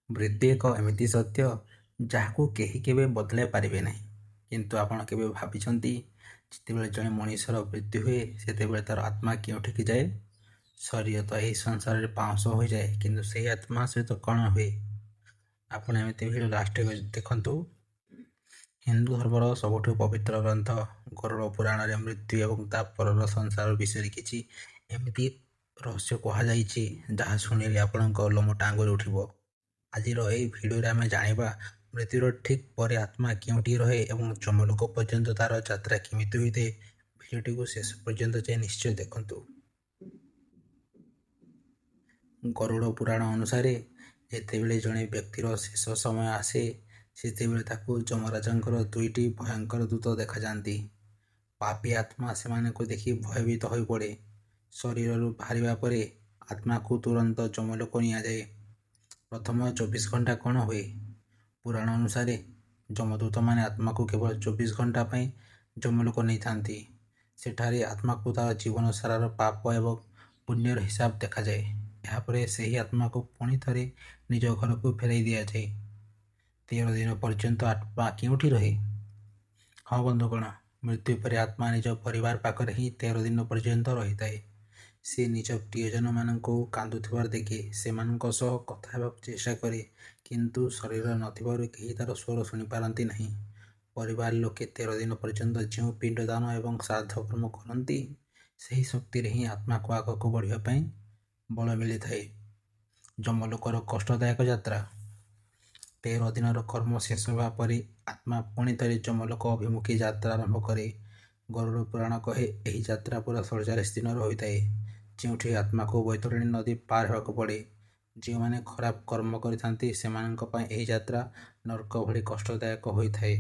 ମୃତ୍ୟୁ ଏକ ଏମିତି ସତ୍ୟ ଯାହାକୁ କେହି କେବେ ବଦଳାଇ ପାରିବେ ନାହିଁ। କିନ୍ତୁ ଆପଣ କେବେ ଭାବିଛନ୍ତି, ଯେତେବେଳେ ଜଣେ ମଣିଷର ମୃତ୍ୟୁ ହୁଏ ସେତେବେଳେ ତା'ର ଆତ୍ମା କେଉଁଠିକି ଯାଏ? ଶରୀର ତ ଏହି ସଂସାରରେ ପାଉଁଶ ହୋଇଯାଏ, କିନ୍ତୁ ସେହି ଆତ୍ମା ସହିତ କ'ଣ ହୁଏ? ଆପଣ ଏମିତି ଭିଡ଼ିଓ ଲାଷ୍ଟ ଦେଖନ୍ତୁ। ହିନ୍ଦୁ ଧର୍ମର ସବୁଠୁ ପବିତ୍ର ଗ୍ରନ୍ଥ ଗରୁଡ଼ ପୁରାଣରେ ମୃତ୍ୟୁ ଏବଂ ତା ପରର ସଂସାର ବିଷୟରେ କିଛି ଏମିତି ରହସ୍ୟ କୁହାଯାଇଛି ଯାହା ଶୁଣିଲେ ଆପଣଙ୍କ ଲୋମ ଟାଙ୍ଗୁରି ଉଠିବ। ଆଜିର ଏହି ଭିଡ଼ିଓରେ ଆମେ ଜାଣିବା ମୃତ୍ୟୁର ଠିକ୍ ପରେ ଆତ୍ମା କେଉଁଠି ରହେ ଏବଂ ଯମଲୋକ ପର୍ଯ୍ୟନ୍ତ ତା'ର ଯାତ୍ରା କେମିତି ହୋଇଥାଏ। ଭିଡ଼ିଓଟିକୁ ଶେଷ ପର୍ଯ୍ୟନ୍ତ ଯାଇ ନିଶ୍ଚୟ ଦେଖନ୍ତୁ। ଗରୁଡ଼ ପୁରାଣ ଅନୁସାରେ ଯେତେବେଳେ ଜଣେ ବ୍ୟକ୍ତିର ଶେଷ ସମୟ ଆସେ, ସେତେବେଳେ ତାକୁ ଯମରାଜଙ୍କର ଦୁଇଟି ଭୟଙ୍କର ଦୂତ ଦେଖାଯାଆନ୍ତି। ପାପୀ ଆତ୍ମା ସେମାନଙ୍କୁ ଦେଖି ଭୟଭୀତ ହୋଇପଡ଼େ। ଶରୀରରୁ ବାହାରିବା ପରେ ଆତ୍ମାକୁ ତୁରନ୍ତ ଯମଲୋକ ନିଆଯାଏ। ପ୍ରଥମ 24 ଘଣ୍ଟା କ'ଣ ହୁଏ? ପୁରାଣ ଅନୁସାରେ ଯମଦୂତମାନେ ଆତ୍ମାକୁ କେବଳ 24 ଘଣ୍ଟା ପାଇଁ ଯମଲୋକ ନେଇଥାନ୍ତି। ସେଠାରେ ଆତ୍ମାକୁ ତା'ର ଜୀବନ ସାରାର ପାପ ଏବଂ ପୁଣ୍ୟର ହିସାବ ଦେଖାଯାଏ। ଏହାପରେ ସେହି ଆତ୍ମାକୁ ପୁଣି ଥରେ ନିଜ ଘରକୁ ଫେରାଇ ଦିଆଯାଏ। 13 ଦିନ ପର୍ଯ୍ୟନ୍ତ ଆତ୍ମା କେଉଁଠି ରହେ? ହଁ ବନ୍ଧୁଗଣ, ମୃତ୍ୟୁ ପରେ ଆତ୍ମା ନିଜ ପରିବାର ପାଖରେ ହିଁ 13 ଦିନ ପର୍ଯ୍ୟନ୍ତ ରହିଥାଏ। ସେ ନିଜ ପ୍ରିୟଜନମାନଙ୍କୁ କାନ୍ଦୁଥିବାର ଦେଖେ, ସେମାନଙ୍କ ସହ କଥା ହେବାକୁ ଚେଷ୍ଟା କରେ, କିନ୍ତୁ ଶରୀର ନଥିବାରୁ କେହି ତା'ର ସ୍ୱର ଶୁଣିପାରନ୍ତି ନାହିଁ। ପରିବାର ଲୋକେ 13 ଦିନ ପର୍ଯ୍ୟନ୍ତ ଯେଉଁ ପିଣ୍ଡଦାନ ଏବଂ ଶ୍ରାଦ୍ଧ କର୍ମ କରନ୍ତି, ସେହି ଶକ୍ତିରେ ହିଁ ଆତ୍ମାକୁ ଆଗକୁ ବଢ଼ିବା ପାଇଁ ବଳ ମିଳିଥାଏ। ଯମଲୋକର କଷ୍ଟଦାୟକ ଯାତ୍ରା। 13 ଦିନର କର୍ମ ଶେଷ ହେବା ପରେ ଆତ୍ମା ପୁଣି ଥରେ ଯମଲୋକ ଅଭିମୁଖୀ ଯାତ୍ରା ଆରମ୍ଭ କରେ। ଗରୁଡ଼ ପୁରାଣ କହେ, ଏହି ଯାତ୍ରା ପୁରା 47 ଦିନର ହୋଇଥାଏ, ଯେଉଁଠି ଆତ୍ମାକୁ ବୈତରଣୀ ନଦୀ ପାର ହେବାକୁ ପଡ଼େ। ଯେଉଁମାନେ ଖରାପ କର୍ମ କରିଥାନ୍ତି, ସେମାନଙ୍କ ପାଇଁ ଏହି ଯାତ୍ରା ନର୍କ ଭଳି କଷ୍ଟଦାୟକ ହୋଇଥାଏ।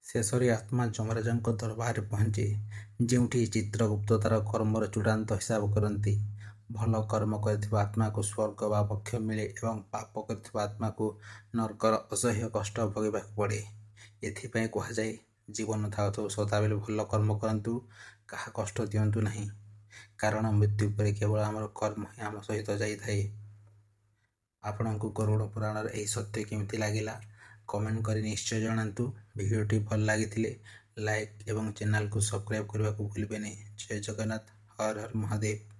ଶେଷରେ ଆତ୍ମା ଯମରାଜଙ୍କ ଦରବାରରେ ପହଞ୍ଚେ, ଯେଉଁଠି ଚିତ୍ରଗୁପ୍ତ ତା'ର କର୍ମର ଚୂଡ଼ାନ୍ତ ହିସାବ କରନ୍ତି। ଭଲ କର୍ମ କରିଥିବା ଆତ୍ମାକୁ ସ୍ୱର୍ଗ ବା ମୋକ୍ଷ ମିଳେ ଏବଂ ପାପ କରିଥିବା ଆତ୍ମାକୁ ନର୍କର ଅସହ୍ୟ କଷ୍ଟ ଭୋଗିବାକୁ ପଡ଼େ। ଏଥିପାଇଁ କୁହାଯାଏ, ଜୀବନ ଥାଉ ଥାଉ ସଦାବେଳେ ଭଲ କର୍ମ କରନ୍ତୁ, କାହା କଷ୍ଟ ଦିଅନ୍ତୁ ନାହିଁ। କାରଣ ମୃତ୍ୟୁ ପରେ କେବଳ ଆମର କର୍ମ ହିଁ ଆମ ସହିତ ଯାଇଥାଏ। ଆପଣଙ୍କୁ ଗରୁଡ଼ ପୁରାଣର ଏହି ସତ୍ୟ କେମିତି ଲାଗିଲା କମେଣ୍ଟ କରି ନିଶ୍ଚୟ ଜଣାନ୍ତୁ। ଭିଡ଼ିଓଟି ଭଲ ଲାଗିଥିଲେ ଲାଇକ୍ ଏବଂ ଚ୍ୟାନେଲକୁ ସବସ୍କ୍ରାଇବ୍ କରିବାକୁ ଭୁଲିବେନି। ଜୟ ଜଗନ୍ନାଥ, ହର ହର ମହାଦେବ।